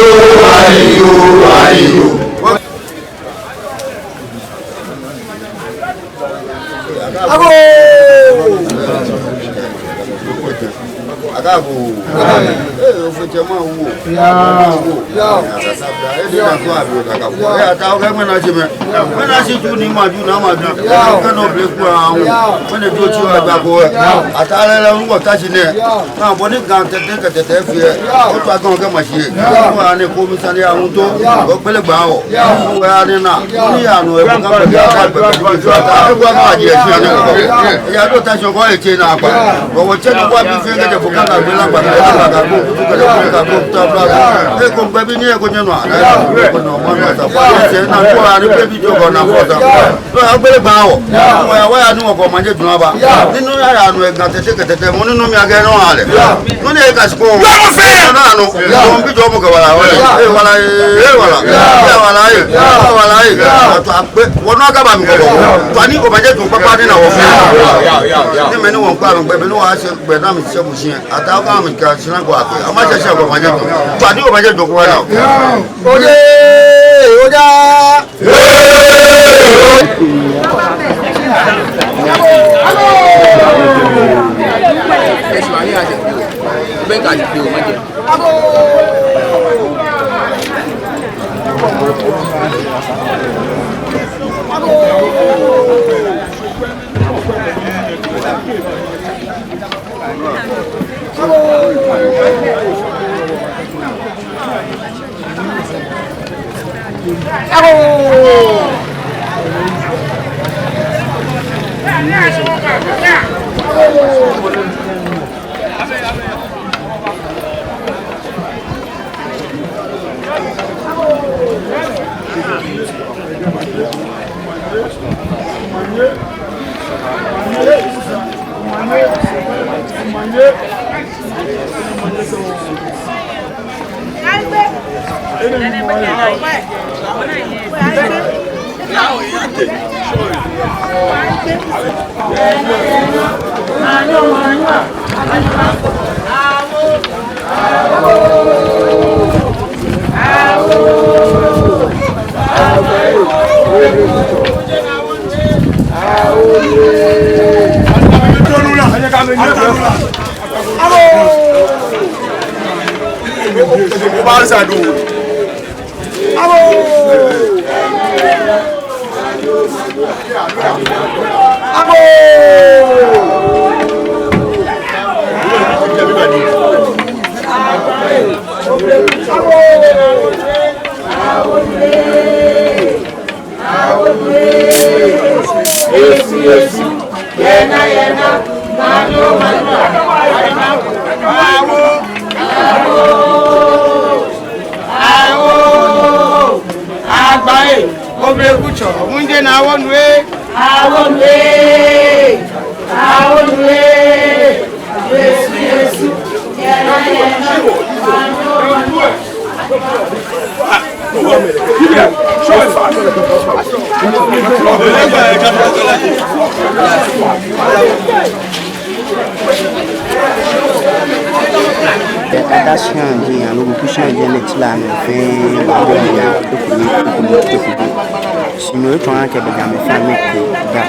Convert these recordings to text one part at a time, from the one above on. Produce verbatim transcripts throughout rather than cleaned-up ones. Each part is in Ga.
Ayo, ayo, ayo. Agoo! Agoo! Ee, ofotsɛ mawu. Yaa. Mawu. Yaa. Ee, ni na ko abi o ta ka fo. Ee, Ataa, okɛ ŋmɛnɛ shi mɛ. Ŋmɛnɛ shi tu ni maju, na maju. Yaa. Kɛ no ble ku awu. Yaa. Mɛni jo tsi wa gba ko. Yaa. Ataa lɛ lɛ ŋgɔ ta shi nɛ. Yaa. Naa, bɔ ni Ga Tɛtɛ kɛ Tɛtɛ fee. Yaa. Otswa Ga kɛ ma shi. Yaa. Ko ani ko mi sani ya ŋuto. Yaa. Ogbele gba o. Yaa. Ko ya ni na. Yaa. Ni ya no, e ko ka gbe ya ka gbe. Yaa. Ko ka ma je shi ani ko. Yaa. Ya do ta shi ko e che na pa. Yaa. Ko wo che no ko bi fee kɛ je ko ka gbe la pa. Ka ko ka ko ta pa. E ko gbe bi ni e ko je no. Yaa. Ko no ma na ta. Ko che na ko ani ko bi jo ko na ko ta. Yaa. Nɔ ya gbele gba wɔ. Yaa. Nɔ ya wa ya ni wɔkɔ manye dun aba. Yaa. Ni nɔ ya ya nɔ Ga Tɛtɛ kɛ Tɛtɛ mɔ ni nɔ mi akɛ nɔ ha lɛ. Yaa. Nɔ ni e ka shi ko. Yaa, mo fɛ. Nɔ na nɔ. Yaa. Nɔ bi jɔ mo kɛ wala wala. Yaa. Ee wala ee wala. Yaa. Ee wala ee. Yaa. Wala ee. Yaa. Ato akpe. Wɔ nɔ ka ba mi kɔ. Yaa. Tɔ ni o manye dun kpakpa ni na wɔ fɛ. Yaa, yaa, yaa, yaa. Ni mɛni wɔ kpa nɔ gbɛ mɛni wɔ se gbɛ na mi se bu shi. Ataa ka mi ka shi na ko akpe. Ama se se ko manye dun. Tɔ ni o manye dun ko wala. Yaa. Oye, oya. Yesu, Yesu, yɛ naa, yɛ naa, manye, manye. Awonu ee! Awonu ee! Awonu ee! Yesu, Yesu. Ada shia ji, aloo weku shia ji, ni tsila nɔ fɛɛ, ba bo ya, ekome, ekome, ekome. Shi no etsɔɔ akɛ be ni amɛfee amɛkɛ da.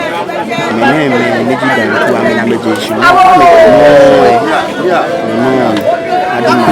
Mɛnɛɛmɛi ni ji Danku, amɛnaa amɛje shi. Amɛkɛ nɔ, nɔ, adi ma.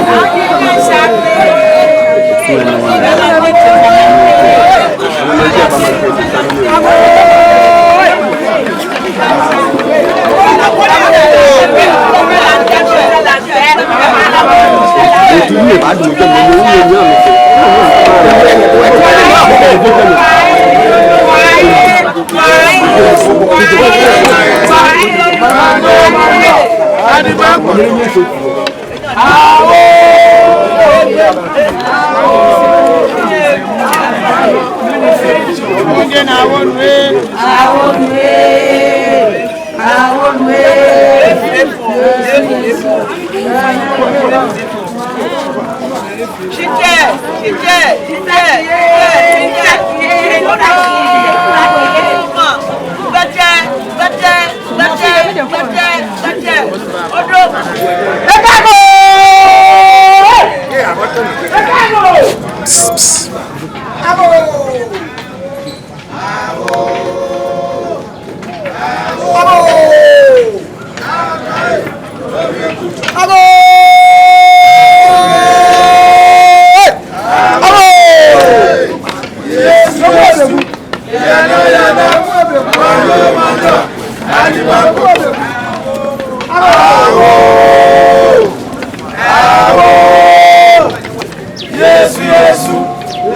Yesu, Yesu,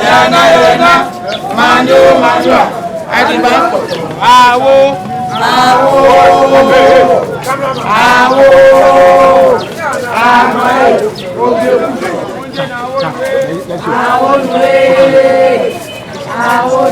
yana, yana, manyo, manyo, adiba, awo, awo, awo, awo, awo, awo,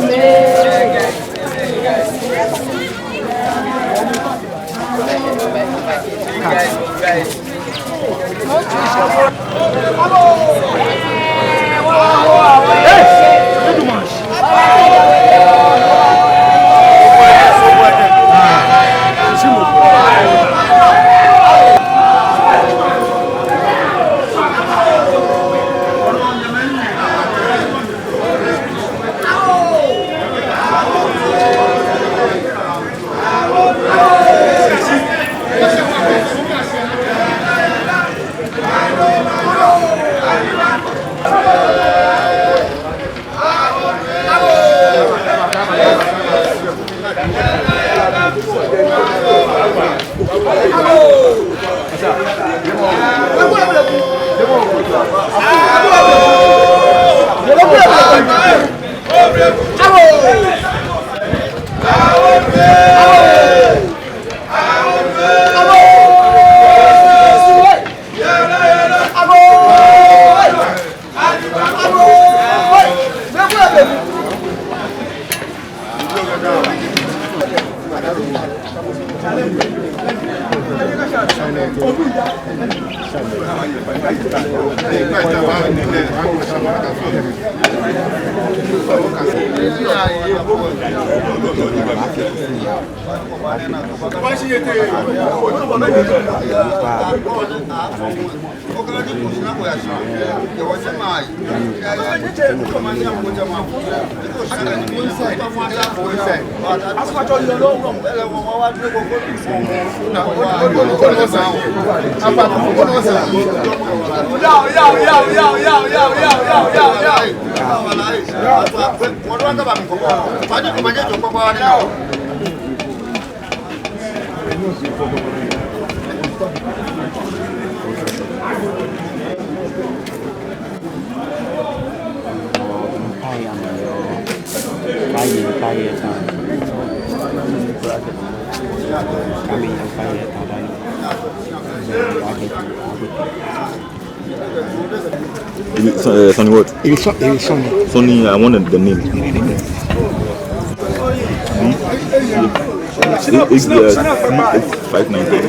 Is it, uh, Sonny what? It is Son-, it is Sonny. Sonny, I wanted the name. It is the name. Eight, eight, uh, three, eight, five, nine, ten.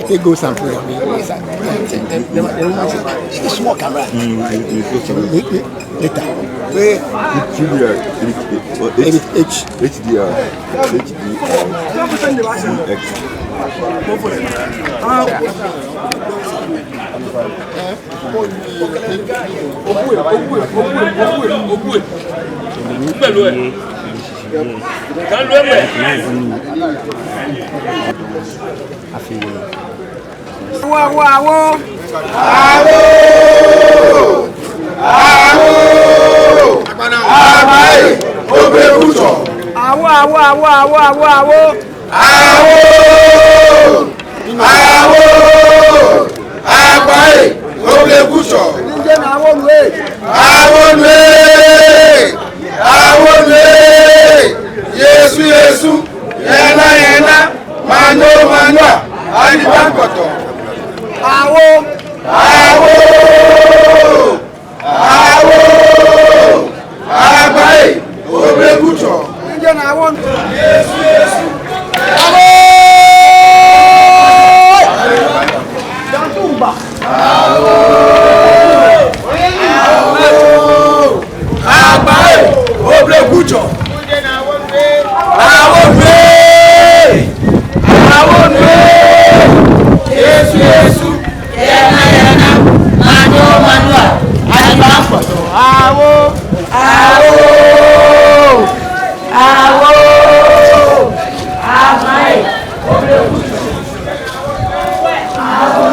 It goes and play. It's a small camera. Mm, it, it goes and play. Later. It should be a, it, it, what, H-, H-, H D R. H D R. X. Awo, awo, awo. Awo! Awo! Agbaye, obleku tsɔ. Awo, awo, awo, awo, awo, awo. Awo! Awo! Agbaye, obleku tsɔ. Awo nu ee! Awo nu ee! Awo nu ee! Yesu, Yesu, yɛ naa, yɛ naa, manyo, manyo, ani ba kpɔtɔ. Awo! Awo! Awo! Agbaye, obleku tsɔ. Awo! Awo! Agbaye, obleku tsɔ. Awo nu ee! Awo nu ee! Yesu, Yesu, yɛ naa, yɛ naa, manyo, manyo, ani ba kpɔtɔ. Awo! Awo! Awo! Agbaye, obleku tsɔ. Awo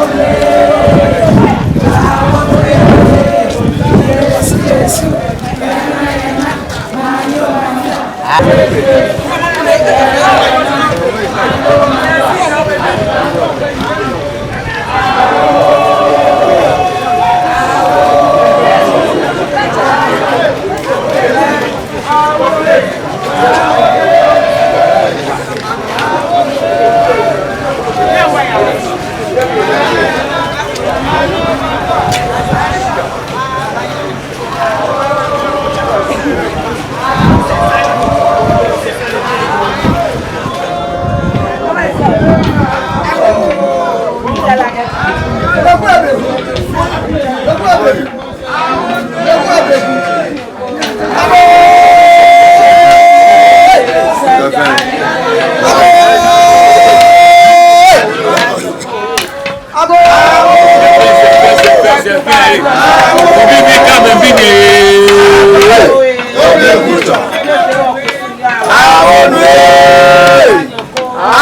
nu ee!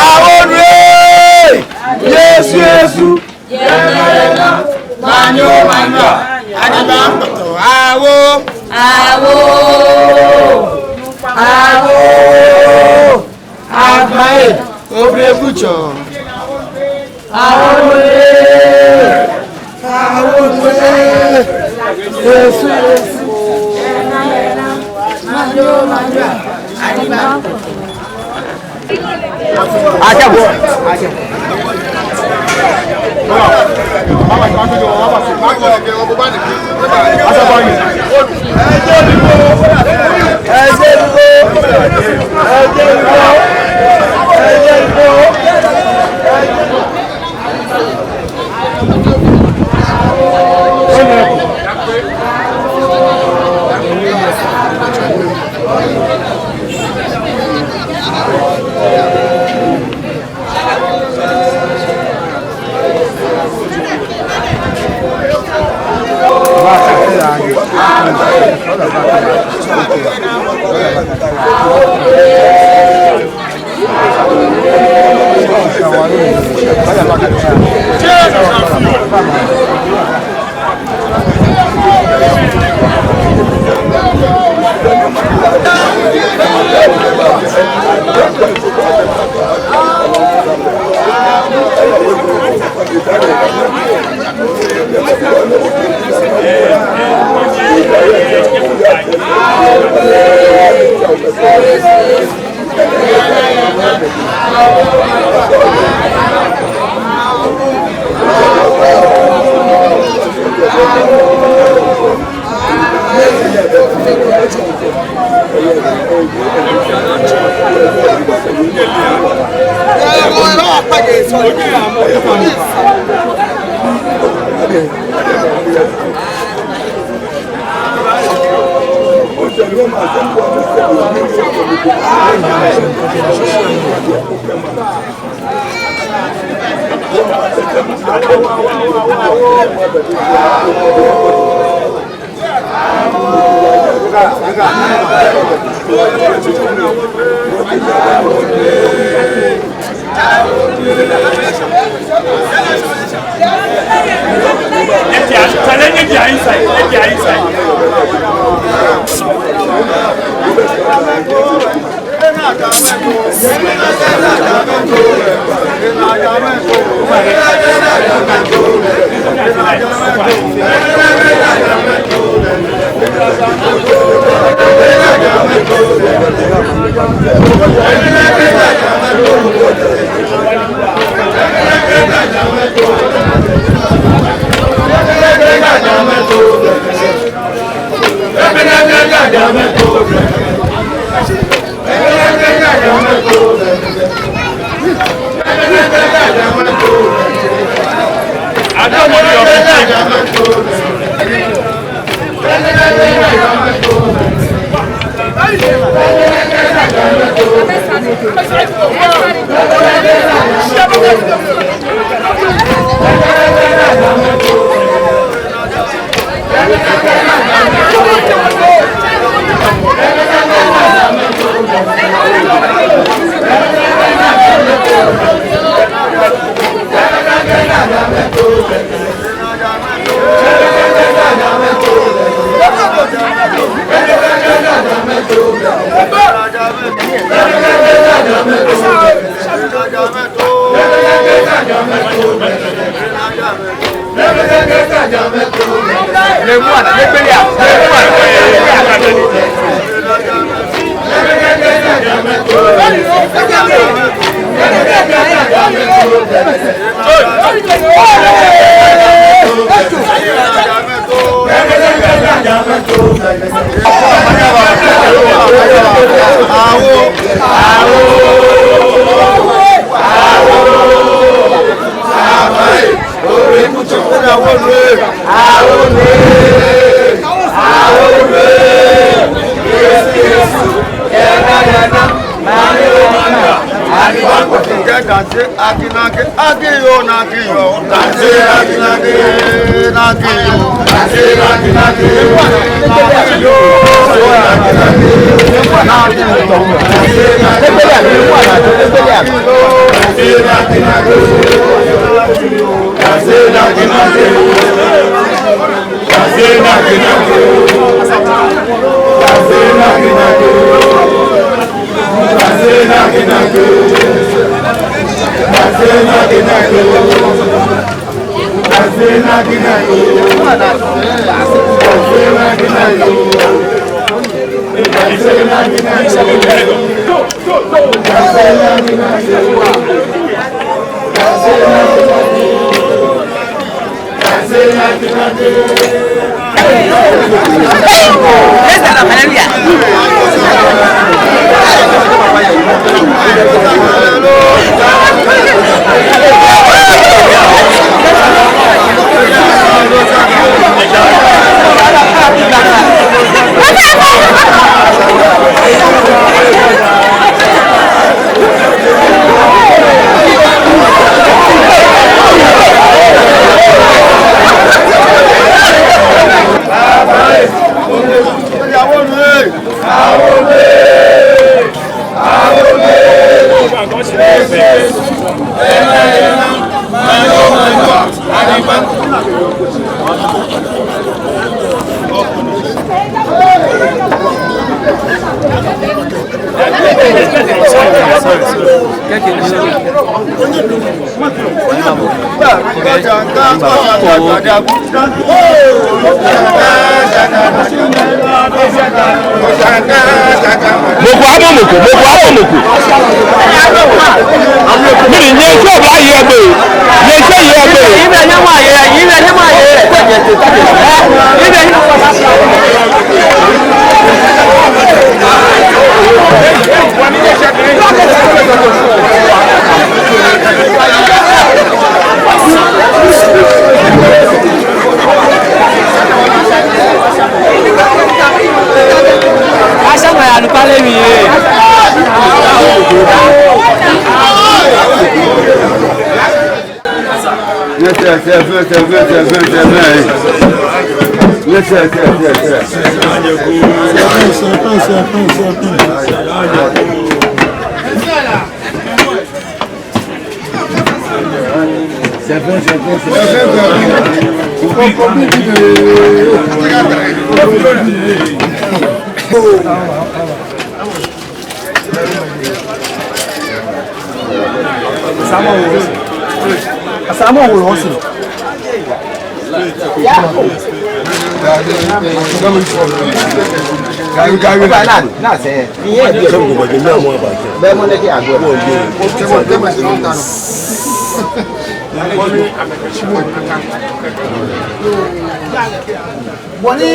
Awo nu ee! Yesu, Yesu. Yɛ naa, yɛ naa, manyo, manyo, ani ba kpɔtɔ. Awo! Awo! Awo! Agbaye, obleku tsɔ. Awo nu ee! Awo nu ee! Yesu, Yesu. Yɛ naa, yɛ naa, manyo, manyo, ani ba kpɔtɔ. Praise the Lord. Hallelujah. Mɔ ko abɔ mɔ ko, mɔ ko abɔ mɔ ko. Mɛni, nyɛ sɔ bla yɛ gbɛ. Nyɛ sɔ yɛ gbɛ. Yɛ bɛ nyɛ ma yɛ, yɛ bɛ nyɛ ma yɛ. Yɛ bɛ nyɛ ma yɛ. Bɔ ni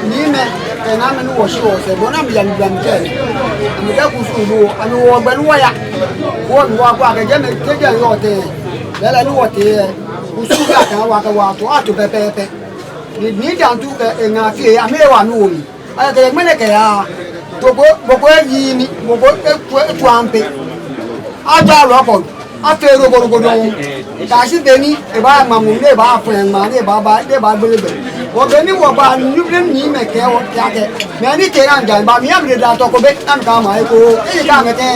nyɛmimɛi kɛ naamɛi ni wɔshi wɔsɛɛ, bɔ ni amɛya ni bia mi kɛ, amɛkɛ kusum lɛ, amɛwo gbɛ ni wɔya. Wɔmiiwa akɛ jɛmɛ, kɛji ayɔɔ tɛŋŋ, lɛɛlɛŋ ni wɔtee, kusum lɛ akɛ wɔkɛ wɔto, ato pɛpɛɛpɛ. Ni, ni Dantu kɛ eŋa fɛɛ, amɛwa mi wo mi. Akɛ ŋmɛnɛ kɛyaa, toko, mɔ ko eyi mi, mɔ ko etu, etu ampe. Aja lɔ ko, afee rogo rogo dɔŋŋ. Kɛyashi be ni ebaama mɔ, ni ebaafee ŋmaa, ni ebaaba, ni ebaagbele gbɛ. Wɔ be ni wɔba, ni be ni nyɛmimɛi kɛ wɔ kɛɛ akɛ, mɛni kɛ na ja, ba mi amrɔ da toko be, na mikama eko, eyi ka mɛtɛ.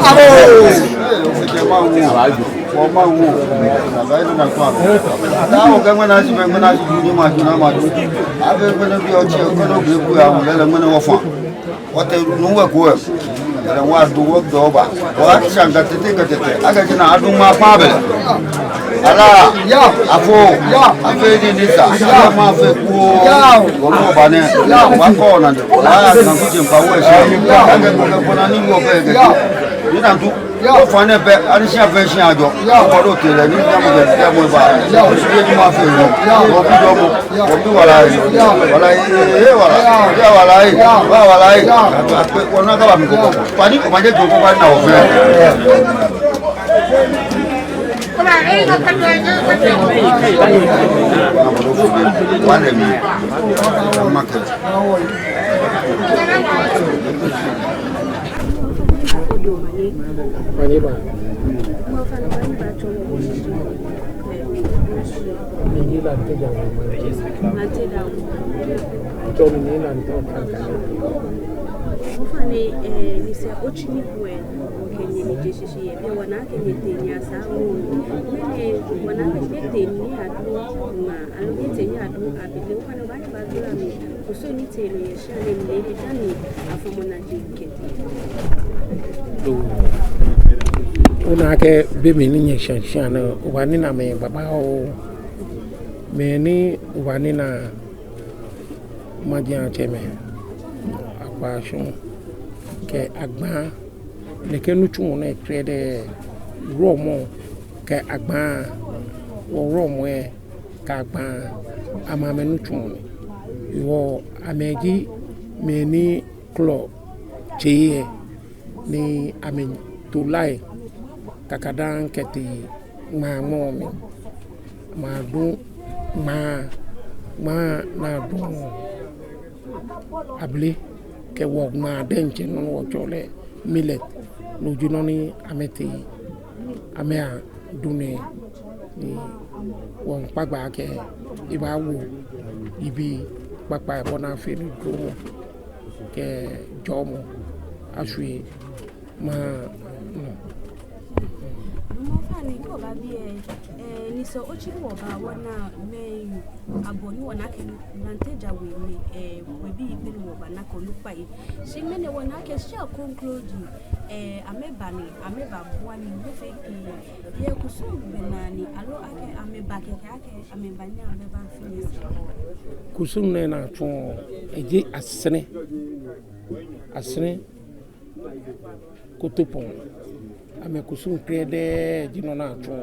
Abo! Wɔmaŋ wo. Nakai nɔ ni akpa. Ata okɛ ŋmɛnɛ ashi, ŋmɛnɛ ashi, ni madu, ni madu. Afee ŋmɛnɛ bi otsi, ŋmɛnɛ bi ku ya, ŋmɛnɛ, ŋmɛnɛ wɔfa. Wɔtee nuu wɛ ko wɛ. Kɛlɛ wɔdu, wɔdɔ ba. Wɔshaŋ kɛtete, kɛtete. Akɛ ji na adu ŋmaa kpaa bɛ. Ala. Ya. Afo. Ya. Afee ni ni sa. Ya. Ama afee ko. Ya. Wɔmɔ ba nɛ. Ya. Wɔkɔ na. Wɔna kuji ŋkpa wɛ shi. Ya. Akɛ ko kɛ ko na ni wɔ bɛ kɛ. Ya. Ni na du. Yao. Ofainɛ pɛ, ani shia fɛɛ shia ajɔ. Yao. Ofainɛ otee lɛ, ni jamɔ kɛ, jamɔ ba. Yao. Oshi yɛ ni mafee lɛ. Yao. Obi dɔmɔ. Yao. Obi wala yi. Yao. Wala yi, ee, wala. Yao. Yao, wala yi. Yao. Wa wala yi. Yao. Akpe, akpe, wɔna kaba mi kɔkɔ. Yao. Fani, omanye joko fani na ofee. Wale mi. Makɛ. Manye ba. Ni ji la te ja. Tsɔɔ mi ni la te ja. Ofainɛ, eh, ni sɛ otsi ni kwɛ, okɛ nyɛ ni je shishi yɛ. Biɛ wɔna akɛ nyɛtee nyɛsaa ŋɔɔ. Mɛni, wɔna akɛ nyɛtee nyɛyadu ŋmaa, aloo nyɛtee nyɛyadu abele. Ofainɛ, obaanyɛ obagbala mi kusum ni tee nɔ yɛ shia nɛɛ mli, be dani afɔmɔ naa je kɛ. Ona akɛ be mli ni nyɛshaŋ shia nɛɛ, obaanina mɛi babaoo. Mɛi ni obaanina, majiatsɛmɛi, akwaashɔŋ kɛ agbaa. Nɛkɛ nitsumɔ nɛɛ trɛ dɛ, wulɔmɔ kɛ agbaa, wulɔmɔ lɛ kɛ agbaa, amɛ amɛnitsumɔ ni. Hewɔ amɛji mɛi ni klɔ tsei lɛ, ni amɛto lai kakadaŋŋ kɛtee ŋmaa ŋmɔ mli. Amɛdu ŋmaa, ŋmaa ni adu abele kɛ wɔ ŋmaa diɛŋtsɛ nɔ ni wɔtsɛɔ lɛ millet, no ji nɔ ni amɛtee amɛyadu nɛɛ. Ni wɔmiikpa gbɛ akɛ ebaawo yibii kpakpai bɔ ni afee ni duromɔ kɛ jɔɔmɔ ashwie maŋ nɔ. Mɔ fani ko ba biɛ, eh, ni sɛ otsi ni wɔba wɔna mɛi abɔ ni wɔna akɛ Lante Djan We mli, eh, webii pɛ ni wɔbana kɛ onukpai. Shi ŋmɛnɛ wɔna akɛ shia kroko ji, eh, amɛba ni amɛbabua ni amɛfee kɛ yɛ kusum gbɛnaa ni aloo akɛ amɛba kɛkɛ akɛ amɛbanyɛ amɛba finish. Kusum nɛɛ ni atsuɔ, eji Asɛrɛ, Asɛrɛ Kotopɔŋ. amɛkusum krɛdɛɛ ji nɔ ni atsuɔ.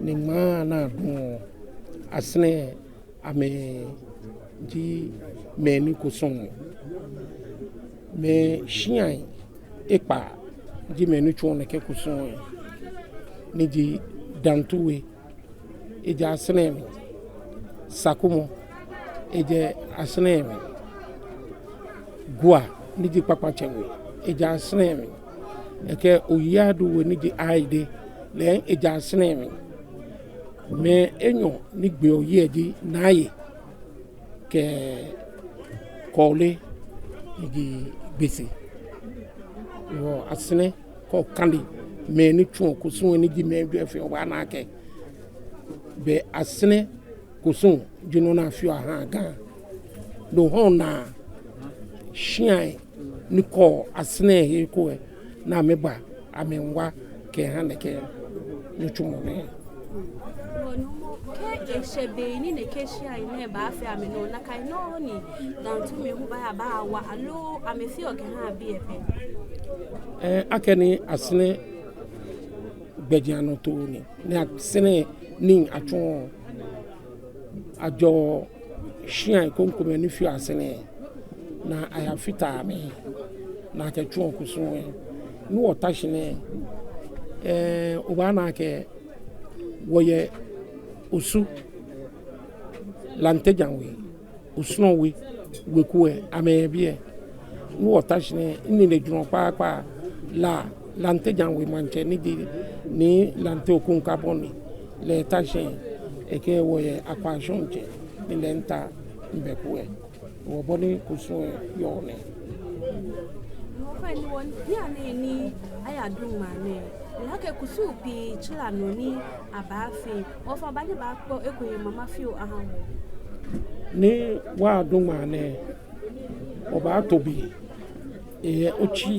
Ni ŋmaa ni aduɔ, Asɛrɛ amɛji mɛi ni kusum. Mɛi shiai ekpaa ji mɛi ni tsuɔ nɛkɛ kusum lɛ, ni ji Dantu We, ejɛ Asɛrɛ mli. Sakumɔ, ejɛ Asɛrɛ mli. Gua, ni ji Kpakpatsɛ We, ejɛ Asɛrɛ mli. Ekɛ Oyiadu We ni ji Ayide, lɛ ejɛ Asɛrɛ mli. Mɛi enyɔ ni gbeɔ yi lɛ ji Naaye kɛ Kɔɔle ni ji Gbese. Yoo, Asɛrɛ kɛ okane mɛi ni tsuɔ kusum lɛ ni ji mɛi ejwɛ fɛɛ, obaana akɛ bɛ Asɛrɛ kusum ji nɔ ni afeɔ ahaa Ga. No hewɔ ni shiai ni kɔɔ Asɛrɛ he eko lɛ, ni amɛba amɛwa kɛha nɛkɛ nitsumɔ nɛɛ. Wɔ Nuumo, kɛ eshɛ be ni nɛkɛ shiai nɛɛ baafee amɛnɔ, nakai nɔŋŋ ni Dantu mɛi hu baaya baawa, aloo amɛfeɔ kɛhaa biɛ pɛ? Ɛɛ, akɛni Asɛrɛ gbɛjianɔtoo ni, ni Asɛrɛ nii atsuɔ, ajɛɔ shiai krokomɛi ni feɔ Asɛrɛ ni ayafitaa amɛ, ni akɛtsuɔ kusum lɛ. Ni wɔta shi nɛɛ, ɛɛ, obaana akɛ wɔyɛ Osu, Lante Djan We, Osɔrɔ We, weku lɛ, amɛyɛ biɛ. Ni wɔta shi nɛɛ, minine jurɔ kpakpa, La, Lante Djan We maŋtsɛ ni ji Nii Lante Okonkwo Abɔni, lɛ eta shi, ekɛɛ wɔyɛ Akwashɔŋtsɛ, ni lɛ miita mibɛku lɛ. Wɔ bɔ ni kusum lɛ yɔɔ nɛ. Nɔ hewɔ ni wɔbiɔ nɛɛ ni ayadu ŋmaa nɛɛ, ole akɛ kusum pii tsara nɔ ni abaafee. Ofainɛ, obaanyɛ obakpɔ eko yɛ mama fioo oha wɔ? Ni wɔyadu ŋmaa nɛɛ, wɔbaato be, eyɛ otsi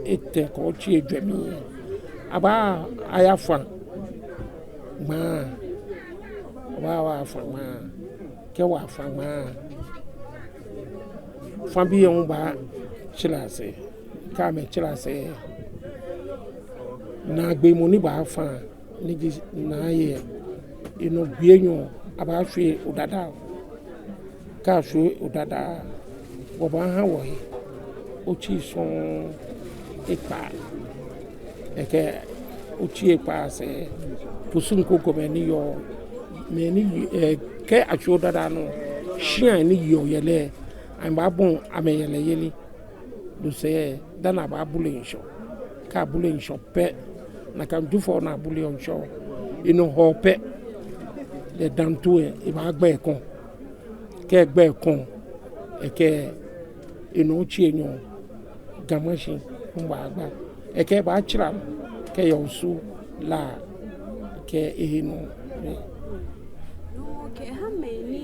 etɛ kɛ otsi ejwɛ mli. Abaa, ayafa ŋmaa. Abaa, abafa ŋmaa. Kɛ wɔfa ŋmaa, fabii lɛ hu baatsara sɛɛ. Kɛ amɛtsara sɛɛ, naagbee mɔ ni baafa, ni ji Naaye, enɔ gbii enyɔ, abaashwie odadao. Kɛ ashwie odadao, wɔbaaha wɔhe otsi sɔŋŋ ekpaa. Ekɛ otsi ekpaa sɛɛ, kusum krokomɛi ni yɔɔ, mɛi ni, ɛɛ, kɛ ashwie odadao nɔ, shiai ni yɔɔ yɛlɛ, amɛbaabɔi amɛyɛlɛyeli. No sɛɛ, dani abaabule ŋshɔ. Kɛ abule ŋshɔ pɛ, nakai Jufɔ ni abuleɔ ŋshɔ, enɔ hɔ pɛ, lɛ Dantu lɛ, ebaagba ekɔŋ. Kɛ egba ekɔŋ, ekɛ enɔ otsi enyɔ, Ga Mashi hu baagba. Ekɛ baatsara kɛya Osu, La kɛ ehe nɔ. Nɔ kɛha mɛi ni,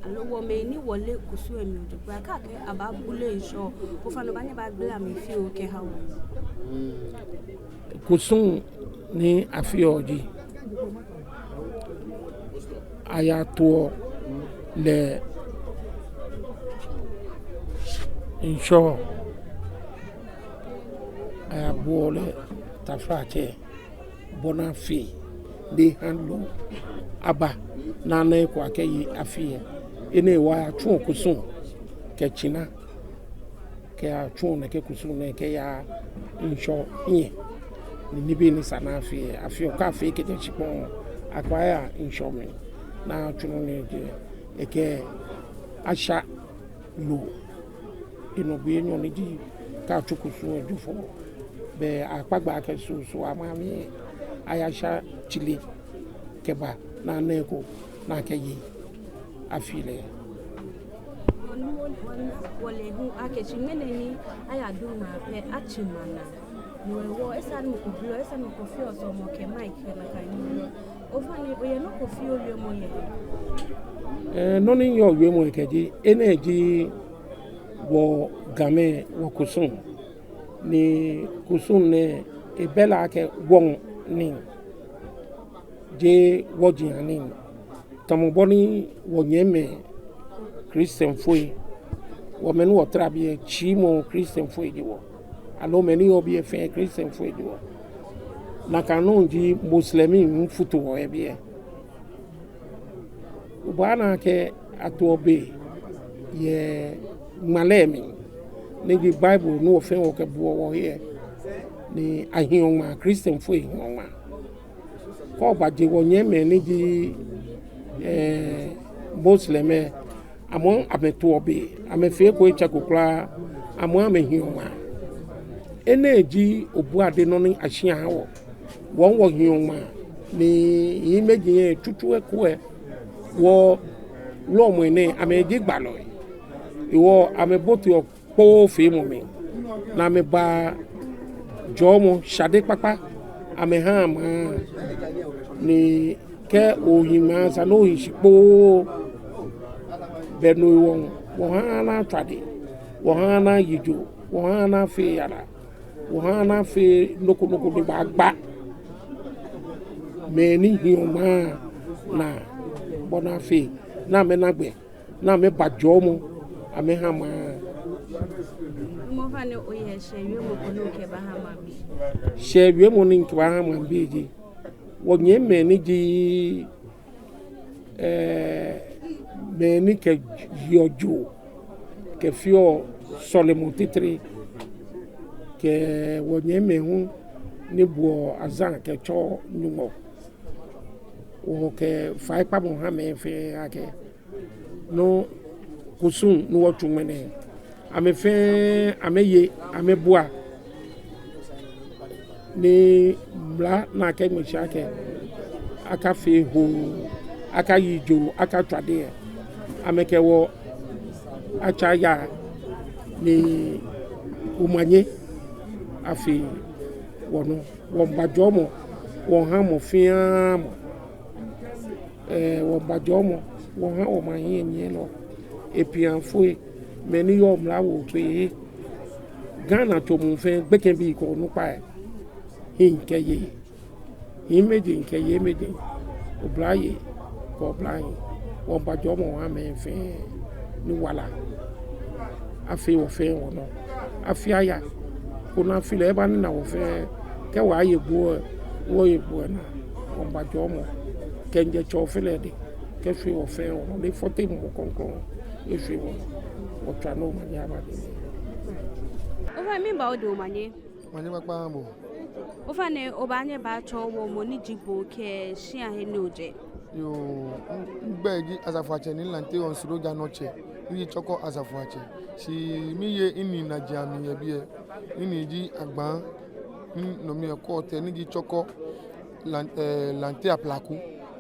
aloo wɔ mɛi ni wɔleee kusum lɛ mli jogbaŋŋ, kɛ akɛɛ abaabule ŋshɔ, ofainɛ obaanyɛ obagbala mli fioo kɛha wɔ? Kusum ni afeɔ ji, ayatoɔ lɛ ŋshɔ, ayabuɔ lɛ taflatsɛ, bɔ ni afee ni eha loo aba, ni ana eko akɛye afi lɛ. Enɛ hewɔ ayatsuɔ kusum kɛ tsina, kɛyatsuɔ nɛkɛ kusum nɛɛ kɛyaa ŋshɔ hiɛ. Ni nibii ni sa ni afee lɛ, afeɔ. Kɛ afee kɛjɛ shikpɔŋ, akɛbaaya ŋshɔ mli, ni atsu nɔ ni ji, ekɛ asha loo. Enɔ gbii enyɔ ni ji, kɛ atsu kusum lɛ Jufɔ, bɛ akpa gbɛ akɛ susu ama mli, ayasha tsile kɛba, ni ana eko ni akɛye afi lɛ. Wɔle hu akɛ shi ŋmɛnɛ ni ayadu ŋmaa pɛ, atsi mana. No hewɔ esa ni mɔ ko blɔ, esa ni mɔ ko feɔ sɔlemɔ kɛ mic kɛ nakai nii. Ofainɛ, oyɛ nɔ ko fioo owiemɔ yɛ? Ɛɛ, nɔ ni miyɔɔ wiemɔ yɛ kɛji, enɛ ji wɔ Gamɛi wɔkusum. Ni kusum nɛɛ, ebɛ lɛ akɛ wɔŋ nii, jeee wɔji anii. Tamɔ bɔ ni wɔnyɛmimɛi Kristianfoi, wɔ mɛi ni wɔtara biɛ, tsiimɔ Kristianfoi ji wɔ. Aloo mɛi ni yɔɔ biɛ fɛɛ Kristianfoi ji wɔ. Nakai nɔŋŋ ji Moslemi hu futu wɔ yɛ biɛ. Obaana akɛ atoɔ be yɛ ŋmalɛ mli, ni ji Bible ni wɔ fɛɛ wɔkɛbuɔ wɔhe, ni ahiɔ ŋmaa, Kristianfoi hiɔ ŋmaa. Kɛ obaje wɔnyɛmimɛi ni ji, eh, Moslem lɛ, amɛ hu amɛtoɔ be, amɛfee eko etsɛko kwraa, amɛ hu amɛhiɔ ŋmaa. Enɛ ji obuade nɔ ni ashi aha wɔ. Wɔ hu wɔhiɔ ŋmaa, ni hiimeji lɛ tsutsu eko lɛ, wɔwulɔmɛi nɛɛ, amɛji gbalɔi. Hewɔ amɛboteɔ kpoofeemɔ mli, ni amɛbaa jɔɔmɔ shade kpakpa amɛhaa maŋ. Ni kɛ ohi maŋ, esa ni ohi shi kpoo. Bɛ no hewɔ, wɔhaa ni atswa dɛŋ, wɔhaa ni ayi joo, wɔhaa ni afee yara, wɔhaa ni afee nɔ ko nɔ ko ni baagba mɛi ni hiɔ ŋmaa naa, bɔ ni afee ni amɛna gbɛ ni amɛba jɔɔmɔ amɛha maŋ. Mɔ fɛɛ ni oyɛ shɛɛ wiemɔ ko ni okɛbaaha maŋbii. Shɛɛ wiemɔ ni mikɛbaaha maŋbii ji, wɔnyɛmimɛi ni ji, eh, mɛi ni kɛyeɔ joo kɛfeɔ sɔlemɔ titri, kɛ wɔnyɛmimɛi hu ni buɔ azan kɛtsɔɔ Nyɔŋmɔ. Wɔkɛ faikpamɔ haa amɛ fɛɛ akɛ nɔ kusum ni wɔtsu ŋmɛnɛ, amɛ fɛɛ amɛye, amɛbua, ni mla ni akɛŋmɛ shi akɛ akafee hoo, akayi joo, akatswa dɛŋ, amɛkɛ wɔ atsa aya, ni omanye afee wɔnɔ. Wɔmiiba jɔɔmɔ wɔha mɔ fɛɛ mɔ. Eh, wɔmiiba jɔɔmɔ wɔha wɔmaŋ hiɛnyiɛlɔ, epiafoi, mɛi ni yɔɔ mla wookrɛdɛɛ, Ghana tso muu fɛɛ, gbekɛbii kɛ onukpai, hii kɛ yei, hiimeji kɛ yeimeji, oblayei kɛ oblahii, wɔmiiba jɔɔmɔ wɔha amɛ fɛɛ, ni wala afee wɔ fɛɛ wɔnɔ. Afi aya, koni afi lɛ eba nina wɔ fɛɛ. Kɛ wɔye gbo lɛ, wɔye gbo lɛ naa. Wɔmiiba jɔɔmɔ kɛjɛ Tsɔfalɔ dɛŋ kɛfee wɔ fɛɛ wɔnɔ, ni fɔtɛmɔ krɔŋkrɔŋ afee wɔnɔ. Wɔtswaa ni omanye aba biɛ. Ofainɛ, miiba odɛŋ omanye. Omanye kpakpa aha bo. Ofainɛ, obaanyɛ obatsɔɔ wɔ mɔ ni ji bo kɛ shia he ni ojɛ? Yoo, mi, migbɛi ji Asafoatsɛ Nii Lante Onsro Djanɔtsɛ, ni ji Chorkor Asafoatsɛ. Shi miye minii najiaŋ mli yɛ biɛ. Minii ji Agbaŋ, ni nɔ mli yɛ Kɔɔtɛ, ni ji Chorkor Lan-, eh, Lante Aplaku.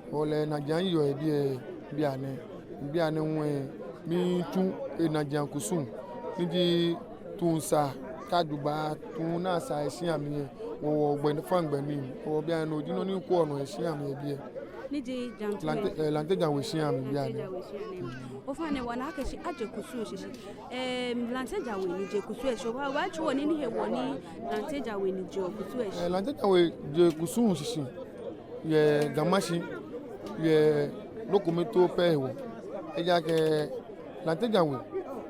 Hewɔ lɛ najiaŋ miyɔɔ yɛ biɛ, bianɛ. Bianɛ hu lɛ, mitsuɔ enajiaŋ kusum, ni ji tuŋ saa, kɛ jogbaŋŋ tuŋ ni asaa yɛ shia mli lɛ, wɔ, wɔgbɛ fã gbɛ mli. Hewɔ bianɛ no ji nɔ ni kwɛɔ nɔ yɛ shia mli yɛ biɛ. Ni ji Lante, eh, Lante Djan We shia mli bianɛ. Lante Djan We shia mli. Ofainɛ, wɔna akɛ shi ajɛ kusum shishi. Eh, Lante Djan We ni jɛ kusum lɛ shishi. Oba, obaatsu wɔ nii ni hewɔ ni Lante Djan We ni jɛ kusum lɛ shishi. Eh, Lante Djan We jɛ kusum shishi yɛ Ga Mashi, yɛ nɔ ko mli too pɛ hewɔ. Ejaakɛ Lante Djan We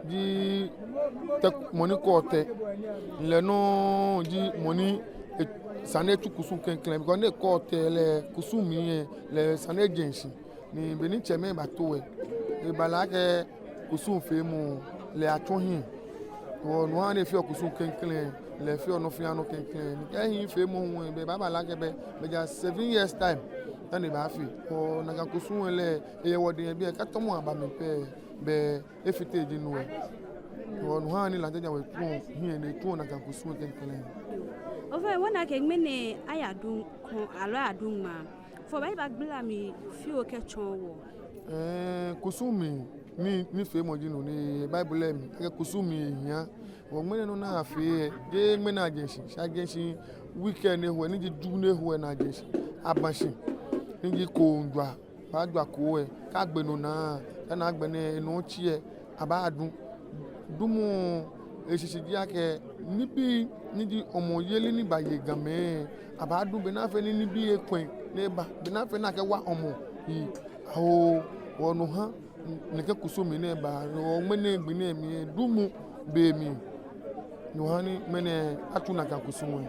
ji tɛ, mɔ ni kɔɔ tɛ. Lɛ nɔŋŋ ji mɔ ni, eh, esa ni etsu kusum klɛŋklɛŋ, because ni ekɔɔ tɛ lɛ kusum mli lɛ, lɛ esa ni ejɛ shishi. Ni be ni tsɛmɛi bato lɛ, ebale akɛ kusum feemɔ lɛ atsɔ hiɛ. Hewɔ no ha ni efeɔ kusum klɛŋklɛŋ, lɛ efeɔ nɔ fɛɛ nɔ klɛŋklɛŋ. Ni kɛ hiɛ feemɔ hu lɛ, be baabale akɛ be, be ja seven years time dani ebaafee. Hewɔ nakai kusum lɛ, eyɛ wɔdɛŋ yɛ biɛ, kɛ tɔmɔ aba mli pɛ, be efite ji no lɛ. Hewɔ no ha ni Lante Djan We tsuɔ hiɛ ni etsuɔ nakai kusum klɛŋklɛŋ. Ofainɛ, wɔna akɛ ŋmɛnɛ aya duŋ kɔŋ aloo aya duŋ ŋmaa. Ofainɛ, obaagbala mli fioo kɛtsɔɔ wɔ. Eh, kusum mli, ni, nifeemɔ ji no ni Bible lɛ mli, akɛ kusum mli ehia. Hewɔ ŋmɛnɛ nɔ ni afee lɛ, jeee ŋmɛnɛ ajɛ shishi, shi ajɛ shishi weekend lɛ hu lɛ, ni ji Ju lɛ hu lɛ ni ajɛ shishi. Aba shi, ni ji koo jwa, baajwa koo lɛ, kɛ agbe no naa, kɛ agbɛnɛ enɔ tsi lɛ, abaaduŋ. Duŋ mɔ eshishi ji akɛ nibii ni ji hɔmɔyeli ni baye Gamɛi, abaaduŋ be ni afee ni nibii ekwɛŋ ni eba, be ni afee ni akɛwa hɔmɔ yi. Awo, hewɔ no ha nɛkɛ kusum mli nɛɛ ba, hewɔ ŋmɛnɛ gbi nɛɛ mli lɛ, duŋ mɔ be mli. No ha ni ŋmɛnɛ atsu nakai kusum lɛ.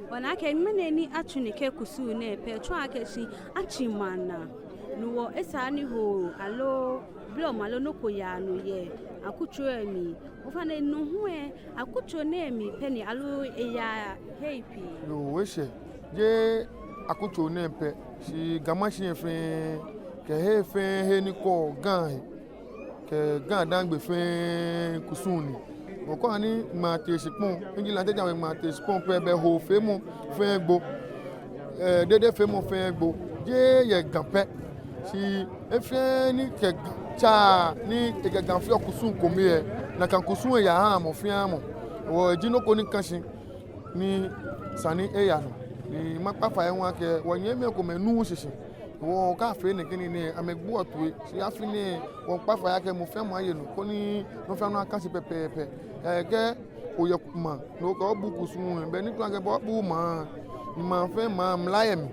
Wɔna akɛ ŋmɛnɛ ni atsu nɛkɛ kusum nɛɛ pɛ, tsɔɔ akɛ shi atsi maŋ naa. No hewɔ esaaa ni hoo aloo blɔmɔ aloo nɔ ko yaa nɔ yɛ akutso lɛ mli. Ofainɛ, no hu lɛ, akutso nɛɛ mli pɛ ni aloo eyaa hei pii? Yoo, eshɛ, jeee akutso nɛɛ pɛ, shi Ga Mashi lɛ fɛɛ, kɛ he fɛɛ he ni kɔɔ Ga he, kɛ GaDangme fɛɛ kusum ni. Okɔ ani ŋmaa tee shikpɔŋ, ni ji Lante Djan We ŋmaa tee shikpɔŋ pɛ, bɛ hoofeemɔ fɛɛ gbo, eh, dedefeemɔ fɛɛ gbo, jeee yɛ Ga pɛ. Shi he fɛɛ ni kɛ Ga tsaa, ni ekɛ Ga feɔ kusum kome lɛ, nakai kusum lɛ yaa haa mɔ fɛɛ mɔ. Hewɔ eji nɔ ko ni ka shi ni esa ni eya nɔ. Ni makpa fai hu akɛ wɔnyɛmimɛi komɛi nuuu shishi. Hewɔ kɛ afee nɛkɛ nii nɛɛ, amɛgboɔ toi. Shi afi nɛɛ, wɔkpa fai akɛ mɔ fɛɛ mɔ aye nɔ, koni nɔ fɛɛ nɔ aka shi pɛpɛɛpɛ. Ɛɛ, kɛ oyɛ maŋ, ni okɛɛ obuuu kusum lɛ, bɛ ni tsɔɔ akɛ bɛ obuuu maŋ. Ni maŋ fɛɛ maŋ, mla yɛ mli,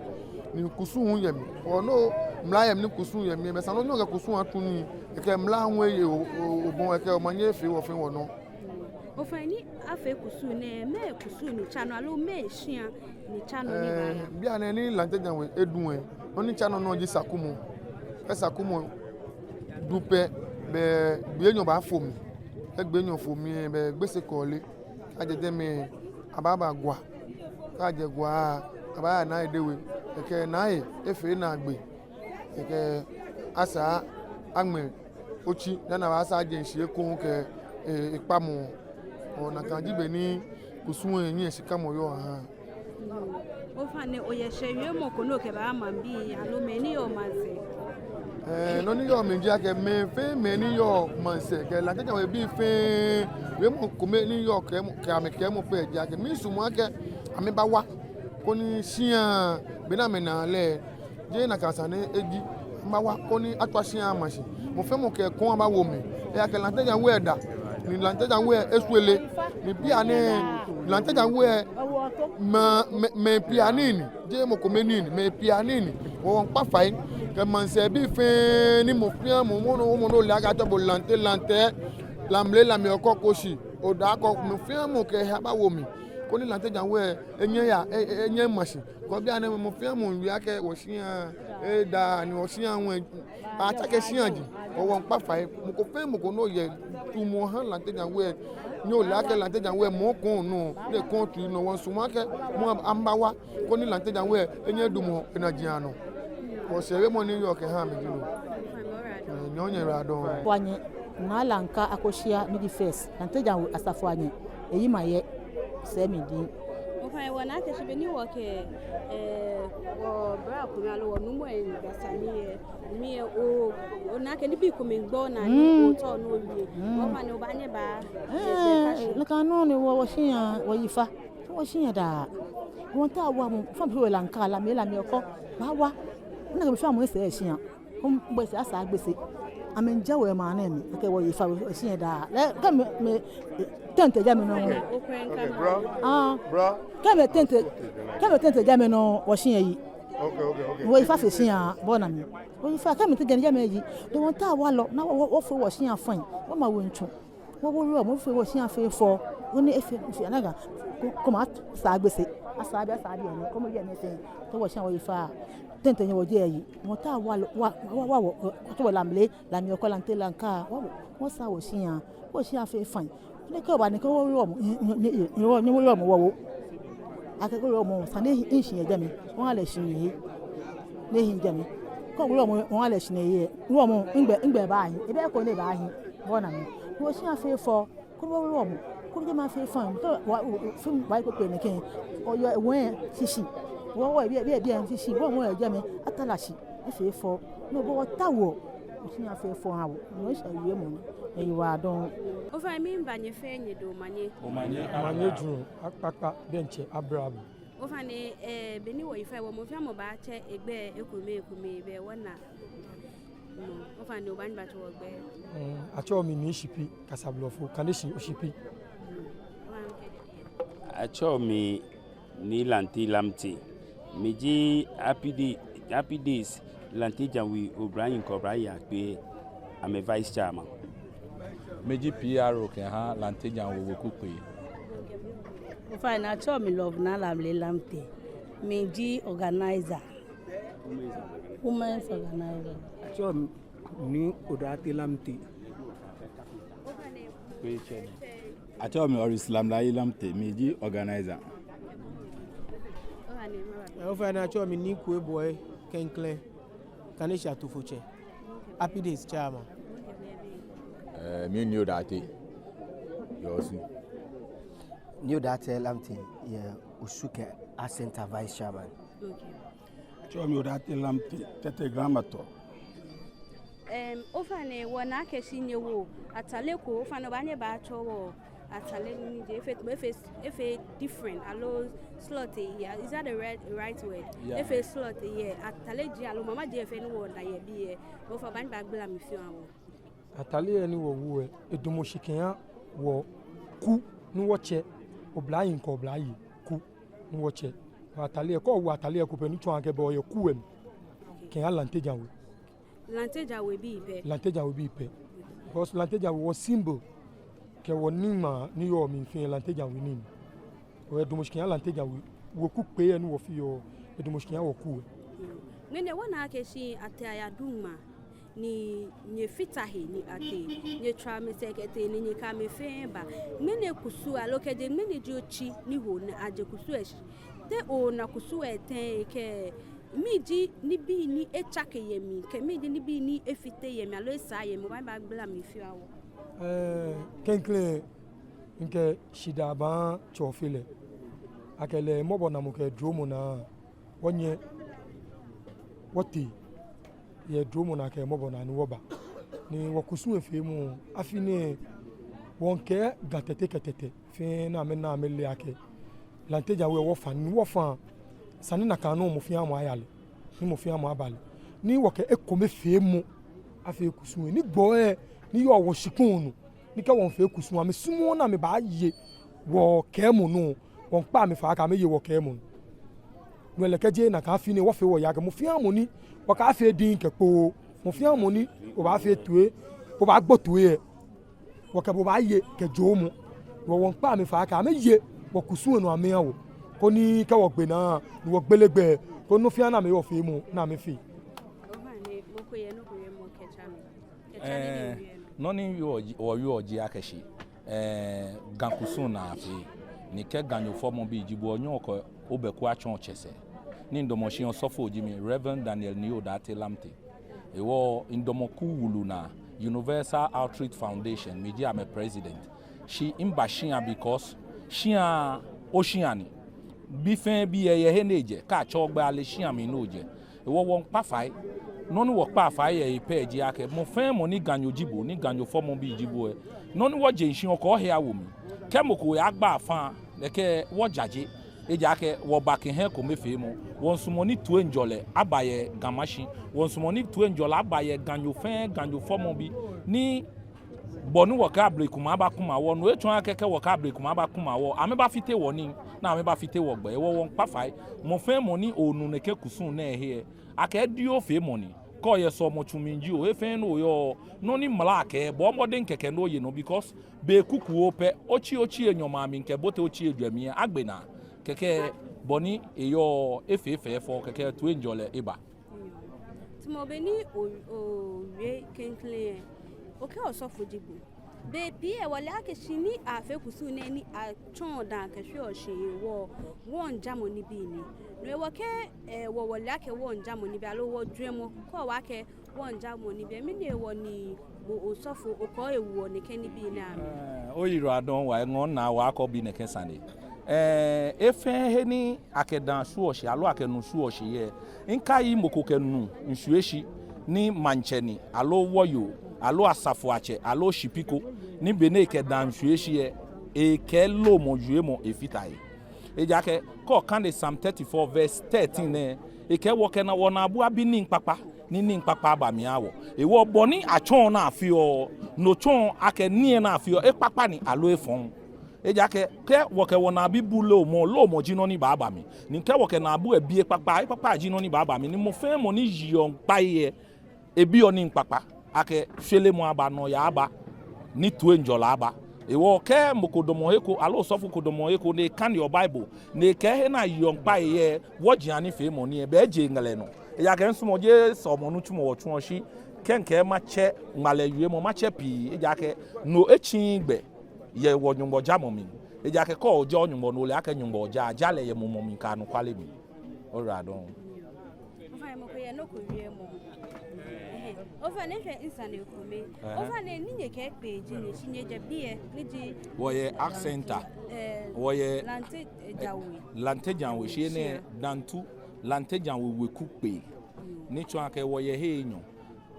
ni kusum hu yɛ mli. Hewɔ nɔ mla yɛ mli ni kusum yɛ mli, bɛ esa ni onyɛ okɛ kusum atsu nii, ekɛ mla hu eye o, o, obɔ, ekɛ omanye afee wɔ fɛɛ wɔnɔ. Ofainɛ, ni afee kusum nɛɛ, mɛɛ kusum ni tsa nɔ aloo mɛɛ shia ni tsa nɔ ni baaya? Ɛɛ, bianɛ ni Lante Djan We edu lɛ, nɔ ni tsa nɔ nɔŋŋ ji Sakumɔ. Kɛ Sakumɔ du pɛ, bɛ gbii enyɔ baafo mli. Kɛ gbii enyɔ fo mli lɛ, bɛ Gbese Kɔɔle. Kɛ ajɛ jɛmɛ, abaaba Gua. Kɛ ajɛ Gua, abaaya Nai Dei We. Kɛkɛ Nai efee naagbee. Kɛkɛ asaa aŋmɛ otsi, dani abaasa ajɛ shishi ekoŋŋ kɛ, e, ekpamɔ. Hewɔ nakai ji bɔ ni kusum lɛ hiɛ shikamɔ yɔɔ ahaa. Ofainɛ, oyɛ shɛɛ wiemɔ ko ni okɛbaaha maŋbii aloo mɛi ni yɔɔ maŋsɛɛ? Ɛɛ, nɔ ni yɔɔ mli ji akɛ mɛi fɛɛ mɛi ni yɔɔ maŋsɛɛ kɛ Lante Djan We bii fɛɛ, wiemɔ kome ni yɔɔ kɛ, kɛ amɛ kɛɛmɔ pɛ ji akɛ miisumɔ akɛ amɛbawa, koni shia, bɔ ni amɛnaa lɛ, jeee nakai sane eji, amɛbawa koni atswa shia ama shi. Mɔ fɛɛ mɔ kɛ ekoŋŋ abawo mli. Ejaakɛ Lante Djan We da, ni Lante Djan We esɔle, ni bianɛ Lante Djan We, mɛi, mɛi, mɛi pii anii ni, jeee mɔ kome nii ni, mɛi pii anii ni. Hewɔ wɔmiikpa fai kɛ maŋsɛɛbii fɛɛ ni mɔ fɛɛ mɔ, mɔ nɔ, mɔ nɔ ole akɛ atsɛɔ bo Lante, Lante, Lamle, Lame Ɔkɔ, Koshi, Odaakɔ, mɔ fɛɛ mɔ kɛ ehe abawo mli, koni Lante Djan We enyɛ aya, e, e, enyɛ ama shi. Kɛ bianɛ mɔ fɛɛ mɔ wie akɛ wɔshia eda, ni wɔshia hu, atsake shia ji. Hewɔ wɔmiikpa fai, mɔ ko fɛɛ mɔ ko ni yɔɔ tsuumɔ ha Lante Djan We, ni ole akɛ Lante Djan We mɔ ko nɔ, ni ekoŋŋ tsui nɔ, wɔmiisumɔ akɛ amɛbawa, koni Lante Djan We enyɛ edamɔ enajiaŋ nɔ. Wɔshɛɛ wiemɔ ni yɔɔ kɛha mi ji no. Ɛɛ, nyɛ hu nyɛyiwaladɔŋŋ. Wɔnyɛ Naa Lanka Akoshia, miji first, Lante Djan We asafoanyɛ, eyi ma yɛ sɛɛ mi din. Ofainɛ, wɔna akɛ shi be ni wɔkɛ, ɛɛ, wɔ bra kome aloo wɔ nuumo lɛ gba sane lɛ, mi lɛ, o, ona akɛ nibii komɛi gbɔ onaa ni otao ni owie. Ofainɛ, obaanyɛ oba, ɛɛ, nakai nɔŋŋ ni wɔ, wɔshia, wɔyi fa. Wɔshia daa. Wɔmiitao wɔmɔ, fã bi wɔ Lanka, Lamle, Lame Ɔkɔ, baawa. Ona akɛ be fɛɛ mɔ esɛɛ shia. Kɛ Gbese, asaa Gbese. Amɛmiijɛ wɔ yɛ maŋ nɛɛ mli, akɛ wɔyi fa, wɔshia daa. Lɛ, kɛ mɛi, mɛi, tɛŋtɛ jɛmɛ nɔŋŋ. Okay, bro. Ah. Bro. Kɛ mɛi tɛŋtɛ, kɛ mɛi tɛŋtɛ jɛmɛ nɔŋŋ, wɔshia eyi. Okay, okay, okay. Wɔyi fa fe shia, bɔ ni amɛ. Wɔyi fa, kɛ mɛi tɛŋtɛ jɛmɛ eyi. Ni wɔmiitao wɔlɔ, ni wɔ, wɔ, wɔfee wɔshia fine. Wɔma wɔntsɔ. Wɔ, wɔ, wɔ, wɔfee wɔshia fɛɛ fɔ. Wɔ ni efee, efee anaga. Ko, kɛ mɔ asaa Gbese. Asaa biɛ, asaa biɛ nɛɛ. Kɛ mɔ yɛ nɛɛ fɛɛ. Tɔ wɔshia wɔyi fa. Tɛŋtɛ nyɛ wɔjɛ eyi. Wɔmiitao wɔlɔ, wɔ, wɔ, wɔ, wɔ, wɔ, tɔ wɔ Lamle, Lame Ɔkɔ, Lante, Lanka. Wɔ, wɔ, wɔsaa wɔshia. Wɔshia fɛɛ fine. Ni kɛ oba ni kɛ wɔ, wɔ, wɔ, ni, ni, ni, ni, wɔ, ni wɔ, wɔ, wɔ, wɔ. Akɛ kɛ wɔ, wɔ, sane ni ehi, ehi shi yɛ jɛmɛ. Wɔha lɛ shi ni ehi. Ni ehi jɛmɛ. Kɛ wɔ, wɔ, wɔ, wɔha lɛ shi ni ehi. Wɔ, wɔ, nɛgbɛ, nɛgbɛ baahi. Ebɛ ko ni baahi. Bɔ ni amɛ. Wɔshia fɛɛ fɔ. Koni wɔ, wɔ, wɔ, koni jɛmɛ afee fine. Kɛ wɔ, wɔ, wɔ, fɛɛ mɔ baaye kpekpe nɛkɛ. Oyɛ wɛ shishi. Wɔ, wɔ, biɛ, biɛ, biɛ shishi. Wɔ, wɔ, jɛmɛ. Atara shi. Efee fɔ. No hewɔ wɔtaoɔ. Wɔshia fɛɛ fɔ ha wɔ. No ji wɔwiemɔ nɛɛ. Nyɛyiwaladɔŋŋ. Ofainɛ, miiŋa nyɛ fɛɛ nyɛdamɔ omanye. Omanye. Omanye jurɔ, akpakpa, diɛŋtsɛ, abrabɔ. Ofainɛ, ɛɛ, be ni wɔyi fa lɛ, mɔ fɛɛ mɔ baatsɛ egbɛi ekome ekome, bɛ wɔna. Ofainɛ, obaanyɛ obatsɛ wɔ ogbɛi. Mm, atsɛɔ mi Nii Shipi, kasa blɔfo, Kaneshie Oshipi. Atsɛɔ mi Nii Lante Lamte. Miji Happy Day, Happy Days, Lante Djan We oblahii kɛ oblahii akpee, amɛ vice chairman. Miji P R O kɛha Lante Djan We weku kpee. Fine, atsɛɔ mi Love Naa Lamle Lamptey. Miji organizer. Women's organizer. Atsɛɔ mi Nii Odartey Lamptey. Atsɛɔ mi Oris Lamlayi Lamptey, miji organizer. Ofainɛ, atsɛɔ mi Nii Kwei Boi Klɛŋklɛŋ, Kaneshie Atufotsɛ, Happy Days chairman. Eh, mi Nii Odartey, yɛ Osu. Nii Odartey Lamptey, yɛ Osu kɛ Accra Centre vice chairman. Okay. Atsɛɔ mi Odartey Lamptey, Tɛtɛ Grammar tɔ. Em, ofainɛ, wɔna akɛ shi nyɛwo atale ko, ofainɛ, obaanyɛ obaatsɔɔ wɔ atale ni nyɛje, efee, efee, efee different, aloo slot, yeah, is that the right, right word? Yeah. Efee slot, yeah. Atale ji, aloo mama ji, efee ni wɔna yɛ biɛ. Ofainɛ, obaanyɛ obaagbala mli fioo aha wɔ. Atale lɛ ni wɔwo lɛ, edamɔ shi kɛha wɔku ni wɔtsɛ, oblahii kɛ oblayei ku ni wɔtsɛ. Atale lɛ, kɛ owo atale lɛ eko pɛ ni tsɔɔ akɛ bo oyɛ ku lɛ mli. Kɛha Lante Djan We. Lante Djan We bii pɛ. Lante Djan We bii pɛ. Because Lante Djan We wɔ symbol kɛ wɔniŋmaa ni yɔɔ mli fɛɛ Lante Djan We nii. Edamɔ shi kɛha Lante Djan We. Wɔku kpee lɛ ni wɔfeɔ, edamɔ shi kɛha wɔku lɛ. Ŋmɛnɛ wɔna akɛ shi atee ayadu ŋmaa ni nyɛfata he ni atee, nyɛtswa amɛsɛɛ kɛtee ni nyɛkɛ amɛ fɛɛ ba. Ŋmɛnɛ kusum aloo kɛjɛ ŋmɛnɛ ji otsi ni ho ni aje kusum lɛ shishi. Te ona kusum lɛ tɛŋŋ kɛ mɛni ji nibii ni etsake yɛ mli, kɛ mɛni ji nibii ni efite yɛ mli, aloo esaa yɛ mli, obaanyɛ obaagbala mli fioo aha wɔ. Eh, klɛŋklɛŋ, mikɛ shidaa baaha Tsɔfelɛ. Akɛ lɛ mɔbɔnalɛ kɛ dromɔ naa, wɔnyɛ wɔtee yɛ dromɔ naa kɛ mɔbɔnalɛ ni wɔba. Ni wɔkusum lɛ feemɔ, afi nɛɛ wɔmiikɛɛ Ga Tɛte kɛ Tɛte fɛɛ ni amɛna amɛle akɛ Lante Djan We wɔfa, ni wɔfa. Esa ni nakai nɔŋŋ mɔ fɛɛ mɔ aya lɛ, ni mɔ fɛɛ mɔ aba lɛ. Ni wɔkɛ ekomefeemɔ afee kusum lɛ. Ni gbɔi lɛ ni yɔɔ wɔshikpɔŋ nɔ, ni kɛ wɔmiifee kusum, amɛsumɔɔɔ ni amɛbaaye wɔkɛɛmɔ nɔ, wɔmiikpa amɛ fai akɛ amɛye wɔkɛɛmɔ nɔ. No lɛ kɛjɛ nakai afi nɛɛ wɔfee wɔyaa akɛ mɔ fɛɛ mɔ ni wɔkafee diŋŋ kɛ kpoo, mɔ fɛɛ mɔ ni obaafee toi, obaagbo toi lɛ, wɔkɛ bo baaye kɛ jɔɔmɔ. Wɔ, wɔmiikpa amɛ fai akɛ amɛye wɔkusum lɛ nɔ amɛha wɔ. Koni kɛ wɔgbe naa, ni wɔgbele gbɛ, koni nɔ fɛɛ nɔ ni amɛyɔɔ feemɔ ni amɛfee. Ofainɛ, mɔ ko yɛ nɔ ko yɛ mɔ kɛtsa mi. Kɛtsa mi ni Eh, owie nɔ. Nɔ ni wɔ, wɔwieɔ ji akɛ shi, eh, Ga kusum naa fɛɛ, ni kɛ Ganyo fɔmɔ bi ji bo, onyɛɔ okɛ obɛku atsɔɔ tsɛsɛɛ. Ni midamɔ shi osɔfo ji mi, Reverend Daniel Nii Odartey Lamptey. Hewɔ midamɔ ku wulu naa, Universal Outreach Foundation, miji amɛ president. Shi miba shia because shia, oshia ni. Bi fɛɛ bi yɛ he ni ejɛ, kɛ atsɛ ogbɛi ale shia mli ni ojɛ. Hewɔ wɔmiikpa fai. Nɔ ni wɔkpaa fai yɛ he pɛ ji akɛ, mɔ fɛɛ mɔ ni Ganyo ji bo, ni Ganyo fɔmɔ bi ji bo lɛ, nɔ ni wɔje shishi okɛ ohe awo mli. Kɛ mɔ ko yagba afã, nɛkɛ wɔjaje. Ejaakɛ wɔba kɛ he ekomefeemɔ. Wɔmiisumɔ ni toiŋjɔlɛ aba yɛ Ga Mashi. Wɔmiisumɔ ni toiŋjɔlɛ aba yɛ Ganyo fɛɛ Ganyo fɔmɔ bi. Ni bɔ ni wɔkɛ abele kumai aba kuma wɔ, no etsɔɔɔ akɛ kɛ wɔkɛ abele kumai aba kuma wɔ, amɛbafite wɔnii, ni amɛbafite wɔgbɛ. Hewɔ wɔmiikpa fai. Mɔ fɛɛ mɔ ni onu nɛkɛ kusum nɛɛ he lɛ, akɛ dioo feemɔ ni. Kɛ oyɛ sɔlemɔtsu mli jio, he fɛɛ he ni oyɔɔ, nɔ ni mla kɛɛ, bɔɔ mɔdɛŋ kɛkɛ ni oye nɔ, because be kukuoo pɛ, otsi, otsi enyɔ mli kɛbote otsi ejwɛ mli lɛ, agbe naa. Kɛkɛ bɔ ni eyɔɔ, efee fɛfɛo, kɛkɛ toiŋjɔlɛ eba. Tamɔ bɔ ni o, owie klɛŋklɛŋ lɛ, okɛɛ osɔfo ji bo. Bei pii lɛ wɔle akɛ shi ni afee kusum nɛɛ ni atsɔɔ daa kɛshwie shi hewɔ, wɔŋjamɔ nibii ni. No hewɔ kɛ, eh, wɔ wɔle akɛ wɔŋjamɔ nibii aloo wɔjwɛŋmɔ kɛɔ wɔ akɛ wɔŋjamɔ nibii, mɛni hewɔ ni bo osɔfo okɛɔ ewɔ nɛkɛ nibii nɛɛ amli? Eh, oyiwaladɔŋŋ waa, eŋɔɔ minaa waa akɛ obi nɛkɛ sane. Eh, he fɛɛ he ni akɛ daa shwieɔ shi aloo akɛ nu shwieɔ shi lɛ, mikaiii mɔ ko kɛ nu miishwie shi ni maŋtsɛ ni, aloo wɔyoo, aloo asafoatsɛ, aloo shipi ko, ni be ni ekɛ daa miishwie shi lɛ, ekɛ loomɔ wiemɔ efata he. Ejaakɛ kɛ okane Psalm thirty-four verse thirteen lɛ, ekɛɛ wɔkɛ wɔnaabu abi nii kpakpa, ni nii kpakpa aba mli aha wɔ. Hewɔ bɔ ni atsɔɔ ni afeɔ, no tsɔɔ akɛ nii ni afeɔ, ekpakpa ni aloo efɔŋ. Ejaakɛ kɛ wɔkɛ wɔnaabu bu loomɔ, loomɔ ji nɔ ni baaba mli. Ni kɛ wɔkɛ naabu lɛ bi ekpakpa, ekpakpa ji nɔ ni baaba mli. Ni mɔ fɛɛ mɔ ni yeɔ ŋkpai lɛ, ebiɔ nii kpakpa, akɛ shwelemɔ aba, nɔyaa aba, ni toiŋjɔlɛ aba. Hewɔ kɛ mɔ ko damɔ he ko, aloo osɔfo ko damɔ he ko, ni ekane yɛ Bible, ni ekɛɛ he ni ayeɔ ŋkpai yɛ, wɔji anifeemɔ nɛɛ, bɛ ejeee ŋlɛnɔ. Ejaakɛ misumɔɔ jeee sɔlemɔ nitsumɔ wɔtsuɔ shi, kɛ mikɛɛ matsɛ ŋmalɛ wiemɔ, matsɛ pii, ejaakɛ no etsiii gbɛ yɛ wɔ Nyɔŋmɔjamɔ mli. Ejaakɛ kɛ oja Nyɔŋmɔ, no lɛ akɛ Nyɔŋmɔ oja, ja lɛ yɛ mumɔ mli kɛ anɔkwale mli. Oyiwaladɔŋŋ. Ofainɛ, mɔ ko yɛ nɔ ko wiemɔ. Ɛhɛɛ. Ofainɛ, mifee nsane kome. Ɛhɛɛ. Ofainɛ, ni nyɛkɛ kpee ji nɛɛ, shi nyɛjɛ biɛ, ni ji Wɔyɛ Art Center. Ɛɛ, Wɔyɛ Lante, ɛɛ, Djan We. Lante Djan We, shi enɛ Shia. Dantu, Lante Djan We weku kpee. Mm. Ni tsɔɔ akɛ wɔyɛ he enyɔ.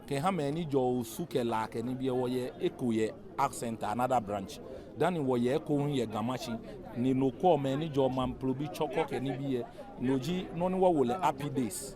Kɛha mɛi ni jɛɔ Osu kɛ La kɛ nibii lɛ, wɔyɛ eko yɛ Art Center, another branch. Dani wɔyɛ eko hu yɛ Ga Mashi, ni no kwɛɔ mɛi ni jɛɔ Mamprobi, Chorkor kɛ nibii lɛ, no ji nɔ ni wɔwo lɛ Happy Days.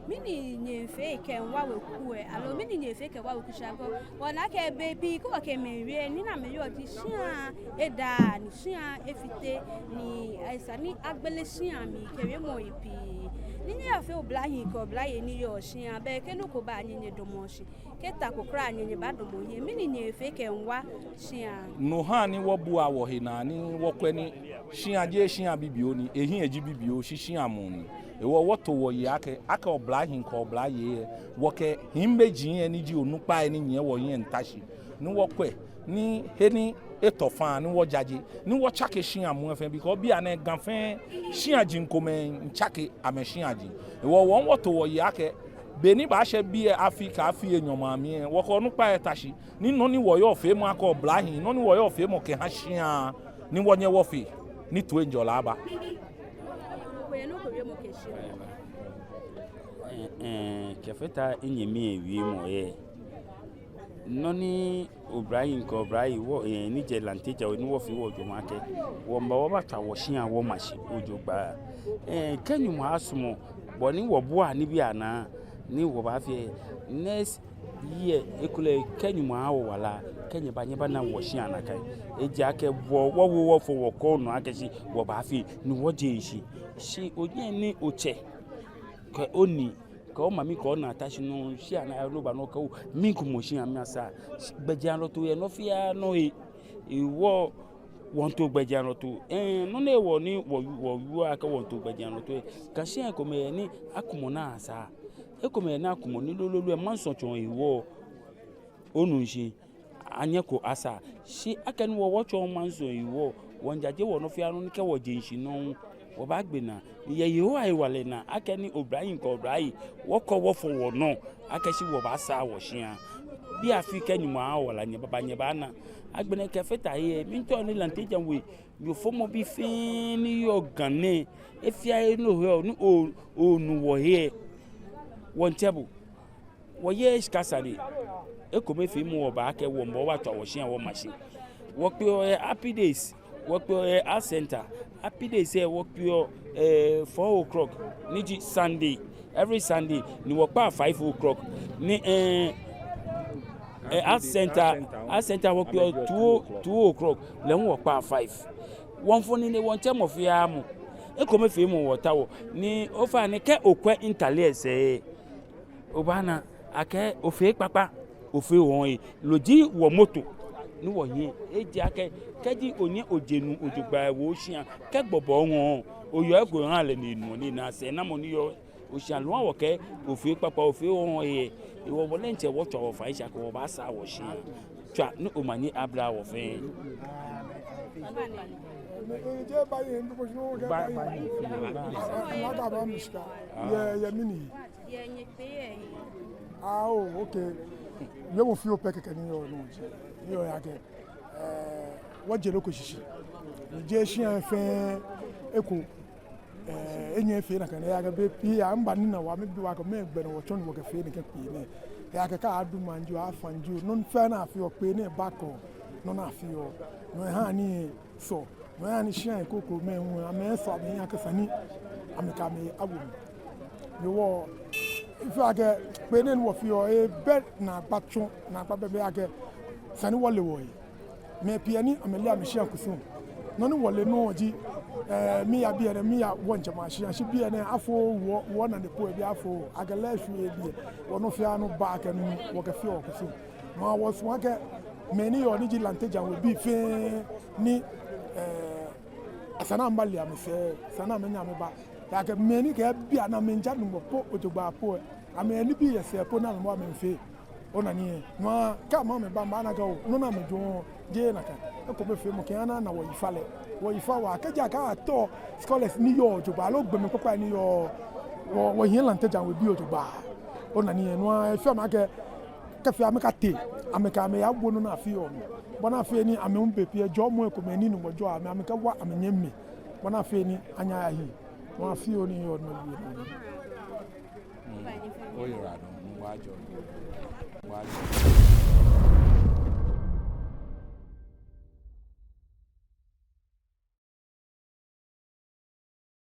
Mɛni nyɛfee kɛwa weku lɛ, aloo mɛni nyɛfee kɛwa weku shia ko? Wɔna akɛ bei pii kɛ wɔkɛ mɛi wie, nii ni amɛwieɔ ji shia eda, ni shia efite, ni esa ni agbele shia mli kɛ wiemɔi pii. Ni nyɛyafee oblahii kɛ oblayei ni yɔɔ shia, bɛ kɛ nɔ ko ba nyɛ nyɛdamɔ shi. Kɛ ta ko kwraa nyɛ nyɛbadamɔ hiɛ, mɛni nyɛfee kɛwa shia? No ha ni wɔbua wɔhe naa ni wɔkwɛ ni shia jeee shia bibioo ni, ehiɛ ji bibioo, shi shia muu ni. Hewɔ wɔto wɔyi akɛ, akɛ oblahii kɛ oblayei lɛ, wɔkɛ hiimeji lɛ ni ji onukpai ni nyiɛ wɔhiɛ miita shi, ni wɔkwɛ ni he ni etɔ faŋŋ ni wɔjaje, ni wɔtsake shia muu lɛ fɛɛ, because bianɛ Ga fɛɛ shiaji komɛi miitsake amɛshiaji. Hewɔ wɔ hu wɔto wɔyi akɛ, be ni baashɛ biɛ afi kɛ afii enyɔ mli lɛ, wɔkɛ onukpai lɛ ata shi, ni nɔ ni wɔyɔɔ feemɔ akɛ oblahii, nɔ ni wɔyɔɔ feemɔ kɛha shia, ni wɔnyɛ wɔfee, ni toiŋjɔlɛ aba. Ɛɛ, ɛɛ, kɛfata minyɛmi lɛ wiemɔ lɛ, nɔ ni oblahii kɛ oblayei wɔ, ɛɛ, ni jɛ Lante Djan We ni wɔfee wɔjwɛŋmɔ akɛ, wɔmiiba wɔbatswa wɔshia wɔma shi jogbaŋŋ. Ɛɛ, kɛ Nyɔŋmɔ sumɔ, bɔ ni wɔbua nibii anaa ni wɔbaafee next year, ekolɛ kɛ Nyɔŋmɔ ha wɔ wala, kɛ nyɛba, nyɛbana wɔshia nakai. Ejaakɛ wɔ, wɔwo wɔfɔ wɔkɔ nɔ akɛ shi wɔbaafee ni wɔje shishi. Shi onyɛ ni otsɛ kɛ onii kɛ omami kɛ onaa ta shi nɔ, shia naa lɛ, no ba nɔ kɛ o, miikumɔ shia mli asaa. Gbɛjianɔtoo yɛ nɔ fɛɛ nɔ he. Hewɔ wɔmiito gbɛjianɔtoo. Ɛɛ, nɔ ni hewɔ ni wɔ, wɔwieɔ akɛ wɔmiito gbɛjianɔtoo lɛ, Ga shia komɛi yɛ ni akumɔ naa asaa. Ekomɛi yɛ ni akumɔ ni lolo lɛ, mansɔ tsɔ hewɔ, onu shishi, anyɛko asaa. Shi akɛni wɔ, wɔtsɔ mansɔ hewɔ, wɔmiijaje wɔnɔ fɛɛ nɔ ni kɛ wɔje shishi nɔ, wɔbaagbe naa. Yɛ Yehowa hewalɛ naa, akɛni oblahii kɛ oblayei, wɔkɔ wɔfɔ wɔnɔ akɛ shi wɔbaasaa wɔshia. Biɛ afi kɛ Nyɔŋmɔ ha wala, nyɛbaba nyɛbana. Agbɛnɛ kɛfata he lɛ, miitao ni Lante Djan We, yofɔmɔbii fɛɛ ni yɔɔ Ga nɛɛ, he fɛɛ he ni ohe, ni o, onu wɔhe lɛ, wɔmiitsɛ bo. Wɔyɛ shika sane. Ekomefeemɔ wɔba akɛ wɔmiiba wɔbatswa wɔshia wɔma shi. Wɔkpeɔ yɛ Happy Days, wɔkpeɔ yɛ Art Center. Happy Days lɛ wɔkpeɔ, ɛɛ, four o'clock, ni ji Sunday, every Sunday, ni wɔkpaa five o'clock. Ni, ɛɛ, ɛɛ, Art Center, Art Center wɔkpeɔ two, two o'clock, lɛ hu wɔkpaa five. Wɔmiifɔ nine, wɔmiitsɛ mɔ fɛɛ mɔ. Ekomefeemɔ wɔtaoɔ. Ni ofainɛ kɛ okwɛ internet lɛ sɛɛ, obaana akɛ ofee kpakpa, ofee ŋɔɔ lɛ, no ji wɔ motto ni wɔhiɛ. Ejaakɛ kɛji onyɛ oje nu jogbaŋŋ owo shia, kɛ gbɔbɔ ŋɔɔ, oyɔɔ eko oha lɛ ni enu, ni ena sɛɛnamɔ ni yɔɔ oshia. No hewɔ kɛ ofee kpakpa, ofee ŋɔɔ lɛ, hewɔ wɔ diɛŋtsɛ wɔtswa wɔfai shi akɛ wɔbaasaa wɔshia. Tswa ni omanye aba wɔ fɛɛ. Ba, ba, ba. Yɛ, yɛ mɛni? Ah, oh, okay. Yɛ mɔ fioo pɛ kɛkɛ ni yɔɔ nɔ ji, ni yɔɔ akɛ, ɛɛ, wɔje nɔ ko shishi. Ni jeee shia fɛɛ eko, ɛɛ, enyɛ efee nakai. Ejaakɛ bei pii lɛ, mibanina wɔ, mibi wɔ akɛ mɛɛ gbɛ nɔ wɔtsɔ ni wɔkɛfee nɛkɛ kpee nɛɛ. Ejaakɛ kɛ adu maŋ jio, afaŋ jio, nɔ fɛɛ nɔ ni afeɔ, kpee nɛɛ baakɔ nɔ ni afeɔ. No ha ni sɔ, no ha ni shia krokomɛi hu, amɛsɔ amɛhiɛ akɛ esa ni amɛkɛ amɛhe awo mli. Hewɔ, efeɔ akɛ kpee nɛɛ ni wɔfeɔ lɛ, ebɛ naagba tsɔ, naagba bɛbɛ akɛ esa ni wɔle wɔhe. Mɛi pii ni amɛleee amɛshia kusum. Nɔ ni wɔle nɔ ji, ɛɛ, miiya biɛ nɛɛ, miiya wɔŋtsɛmɛi ashia, shi biɛ nɛɛ afo wɔ, wɔnane po ebi afo, akɛ lɛ shwie biɛ, wɔnɔ fɛɛ nɔ ba akɛ nu wɔkɛfeɔ wɔkusum. Mɔ wɔsumɔɔ akɛ mɛi ni yɔɔ ni ji Lante Djan We bii fɛɛ ni, eh, esa ni amɛba amɛle amɛsɛɛ, esa ni amɛnyɛ amɛba. Ejaakɛ mɛi ni kɛ bianɛ amɛmiija Nyɔŋmɔ po jogbaŋŋ po lɛ, amɛnibii yɛ sɛɛ po ni amɛbɔ amɛfee. Ona nii lɛ, no hewɔ kɛ amɛ amɛba, amɛbaana akɛ oo, nɔ ni amɛjwɛŋɔ jeee nakai. Ekomefeemɔ kɛ ana na wɔyi fa lɛ. Wɔyi fa waa, kɛji akɛ atɔ scholars ni yɔɔ jogbaŋŋ, aloo gbɔmɛi kpakpai ni yɔɔ, wɔ, wɔhiɛ Lante Djan We bii jogbaŋŋ. Ona nii lɛ, no hewɔ efeɔ mi akɛ, kɛfee amɛkatee, amɛkɛ amɛya wo nɔ ni afeɔ mli. Bɔ ni afee ni amɛ hu bei pii lɛ jɔɔmɔi komɛi ni Nyɔŋmɔ jɔɔ amɛ, amɛkɛwa amɛnyɛmimɛi. Bɔ ni afee ni anyɛ aya hiɛ. No hewɔ fioo ni yɔɔ nɔ ni yɔɔ nɔ. Mm. Oyiwaladɔŋŋ, Nuŋtsɔ ajɔɔ. Nuŋtsɔ ajɔɔ.